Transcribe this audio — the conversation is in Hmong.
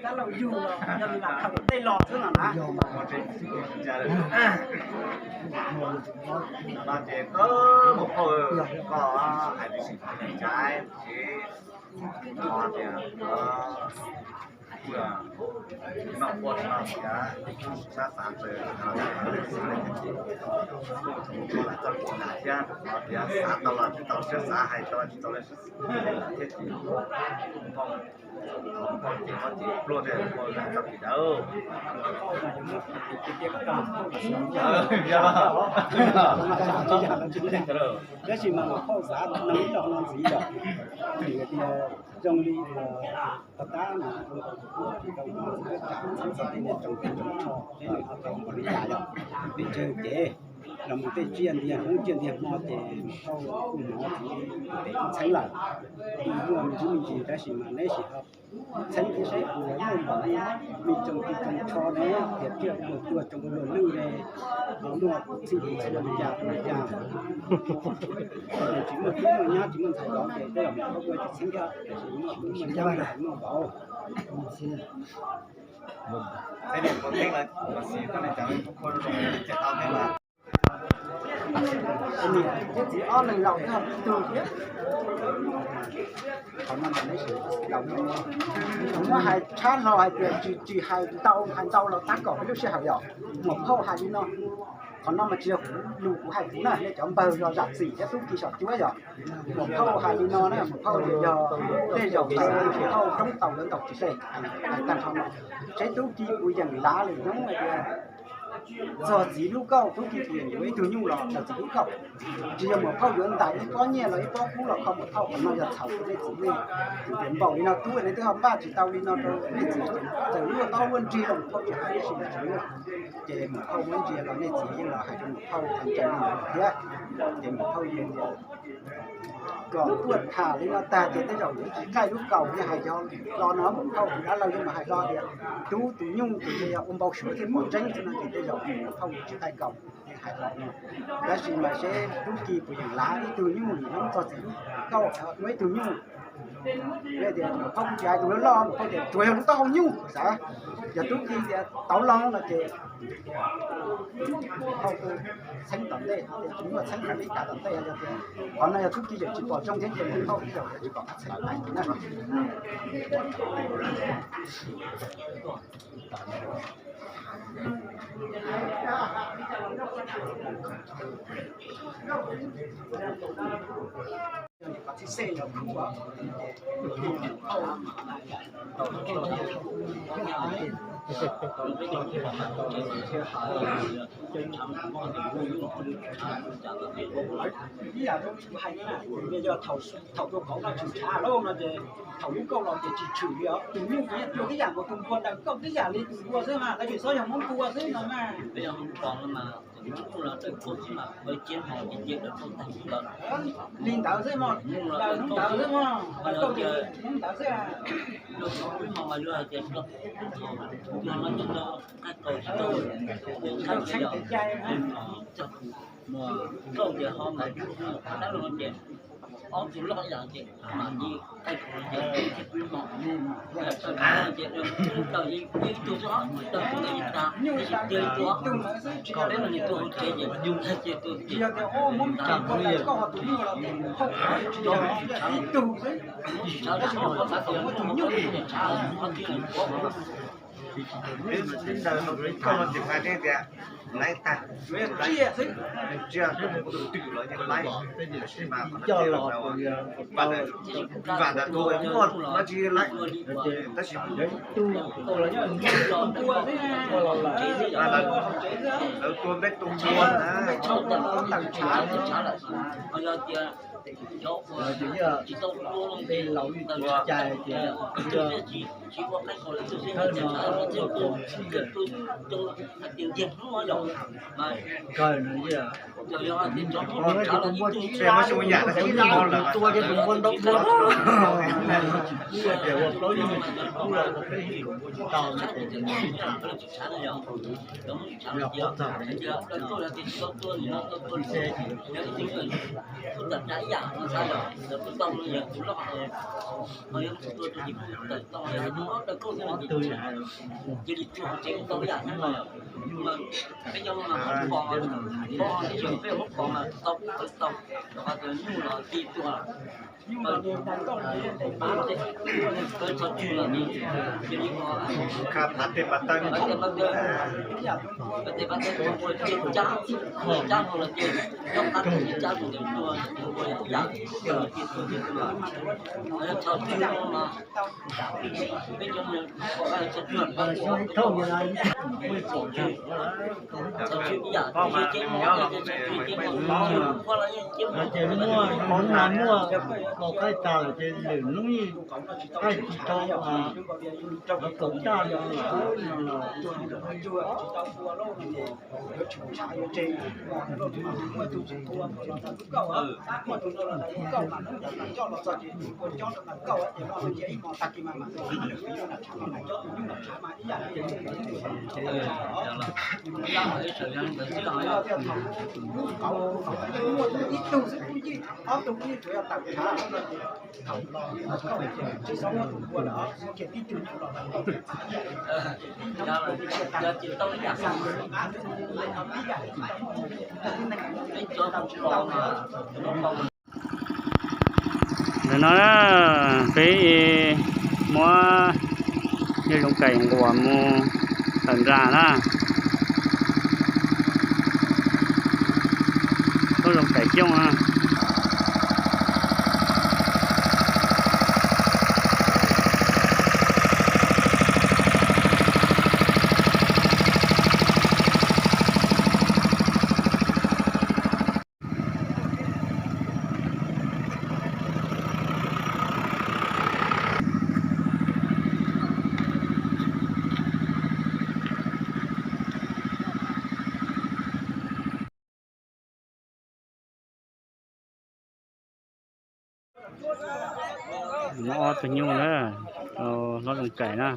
Dab laug yug los yog li lam khawm tej los xwb los na. No ces koj hais tias sim txav ces no tias noj poj no tias sab xav ntawd no txog txoj kev na thiab no tias xav tau los tsis tau, siab xav hais tau los tsis tau, thiab ces npau ces npau ces pluag tej npau txoj kev dawb. Tab sis mas mus phauj xav neeg ib lo no ntxiv yom, vim tias zoo li uas pog tab mas tsis tau txheeb txheeb txog tej niag tsoom peb tsoom tsho peb nws ho tau npaum li cas yom. Peb tsawg kev los mus tej tsiaj ntiag hnub tsiaj ntiag hmo ces mus phauj kuj hnov txiv pem kuj txheeb lawm. Muaj me ntsis me ntsis tab sis mas neb sim ho txheeb thiab seb puas muaj npaum li me tsoom kwv tsoom tsho ne, tias tsiaj ua luag tuag tsoom ua luag lwj ne, ho muaj txheeb txheeb li cas li cas. Tsis muaj tub muaj nyab tsis muaj ntxhais los ces tej zaum mus phauj kuj tsis txheeb thiab, tiam sis muaj tub muaj nyab muaj vauv. Niam thiab txiv ob leeg laus tag ib tug thiab. Qhov no mas neb sim laus no, muab hais tshab hlo hais tias tsis tsis hais ntau, hais ntau los tab kaum peb lub sij hawm yom. Muam phauj hais li no, qhov no mas tsis yog kuv lus kuv hais kuv na, nej cov npawg los zam txim thiab tub ki saum cuab yom. Muam phauj hais li no na, muam phauj yog tej zaum ntawd muam phauj roob taus yuav ntaus tsis xej, hais tag nrho no. Seb tub ki puas yeem lav lwm hnub hais tias txog txiv lub kauj tub ki puas yeem yuav ib tug nyuj los ntawm txiv lub kauj. Tsis yog muam phauj yuav ntais ib pob nyiaj los ib pob kub los kho muam phauj, qhov no yog txhaum rau nej txiv nej. Tias npaum li no tub nej twb ho npaj tsis tau li no rau nej txiv, txawm luaj taub luaj nrig los muam phauj tsis hais ib si los tsis luaj. Ces muam phauj muab ntsia los nej txiv yeej los hais rau muam phauj ntsees li ntawd thiab. Ces muam phauj yeej tias kom tuaj tham li no tag ces tej zaum yuav tsis qaij lub kaus li hais yog hlo no muam phauj tus dab laug yeej los hais hlo tias tub tus nyuj ces yog ua npau suav thiaj muaj tseeb xwb no ces tej zaum muam phauj tsis qaij kaus. Hais tau no, tab sis mas seb tub ki puas yeem lav ib tug nyuj lwm hnub txog txiv lub kauj muaj ib tug nyuj. Tias muam phauj kuj tsis hais tus loj loj, muam phauj tias tsuas yog lub taub hau nyuj xav. Yog tub ki tias tauv loo no ces muam phauj kuj txheeb tom ntej, tias tsis muaj txheeb tom ntej, tom ntej yog tias qhov no yog tub ki yeej tsis pom zoo thiab ces muam phauj ib zaug tsis pom qab txheeb na. Ib yam li kuv hais na, yog thaum tua kauv no tshwm tshav lauj no ces thaum lub kauj los ces tsis tshwm li os. Tus nyuj ces yog tua tib yam nkaus tus npua daws kauj tib yam li tus npua xwb mas, tab sis txhob yog muab npua xwb no mas. Li ntawd xwb mog, daws hnub ntawd xwb mog, daws hnub ntawd xwb. Kauj ces ho mas dab laug ces ob tug loj yam ces mam li qaij kaus ces thiaj pib mos. Ces taw ib tug xwb, taw ib tug ntawd yeej tag, tab sis tiag ib tug, peb mas nws tua hauv tsev ces nyuj tag ces tua ces tsis tshav, ib tug xwb, ib tug xwb, tab sis muab tus nyuj tshav, qhov twg kauj no ces hais tias laiv tag, tsiaj xwb, tsiaj tus twm los yeej laiv, tab sis mas qhov no vam ntawm tus muaj no tsis laiv, tab sis lawv tua npeb tua npua na, tawm tshav lawm. Ho yog tias cov uas tsis tau tua los ces laus li tus cai ces thawj no tua hais tias ntiag hnub yom, mas kawg no yog tus muaj tshav los ib tug tua ces tus npua ntau tua, tsis kub tias ua plaub yeej tsis kub los ua peb yeej tsis tau no ces Ntawd kuv tau yog tus loj, ho yog tus tuaj rau ces kuv tawm tau yog tus ob tawm koj xwb ces cia li tsuag tsev kuv tau ib yam thiab mas. Peb cov no mas pom, pom ib zaug peb muab pom mas tau tau, rau qhov tias nyuj los ti tuag. Ces muaj hnub no muaj kaum qaib tas lawm ces lwm hnub yeej qaij tsis tau, kaum caj no los. Ntawm no na, peb muab yawg Zoov Kaim nquas mus tawm nplas na. Lub Zoov Kaim Xyooj na. Muaj ob tug nyuj na, hlob Zoov Kaim na.